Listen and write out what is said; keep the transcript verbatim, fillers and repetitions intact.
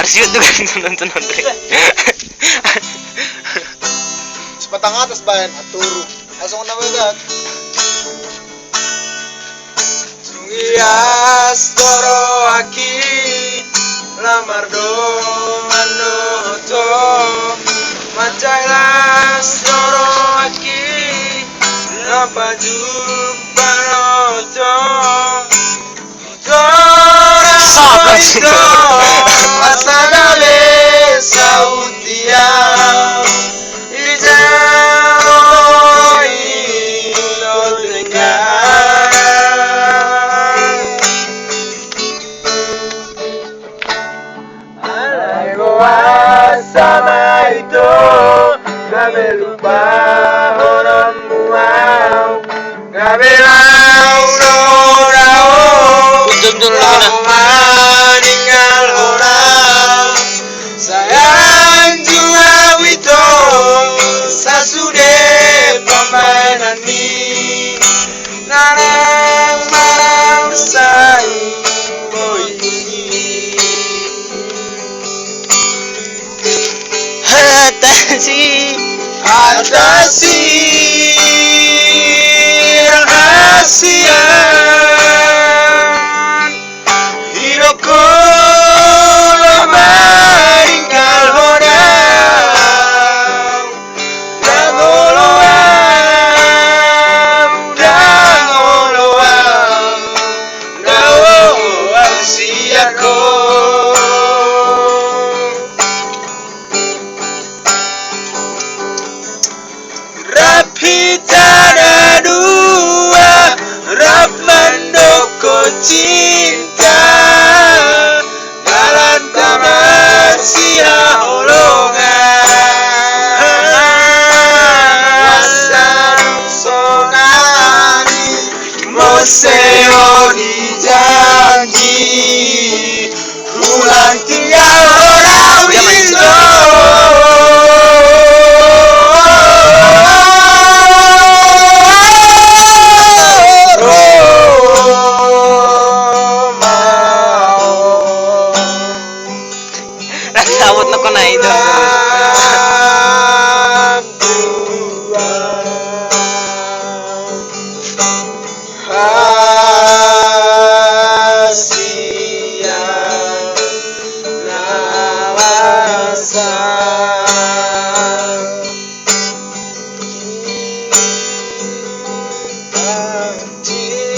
Siut tu kan nonton nonton. Sipatang atas baen atur. Langsung na baen. Ias doro aki lamar do manoto. Mancai las doro aki lampaju panoto. Tora sabar, ito sabar. Masa na be sautia. Ijalo ilo dengar. Alai boasa ma ito gabe lupahononmu au. Gabe lau do dao. Untung dulu, laho maninggalhon au. Sai anju au ito sasude pambahenanmi. Na naeng marau sai boi. Hatasi. Hatasi. Hasian. Hidokko lo maninggalhon au. Ndang olo au, ndang olo au, ndang olo au sian ho. Rap hita na dua, rap mandok cinta. Dalan tama sihaholongan. Asa sonari muse on i janji. Ulang tinggal orang itu. Rasa awet no kona itu. Hasian na masa. Cinta.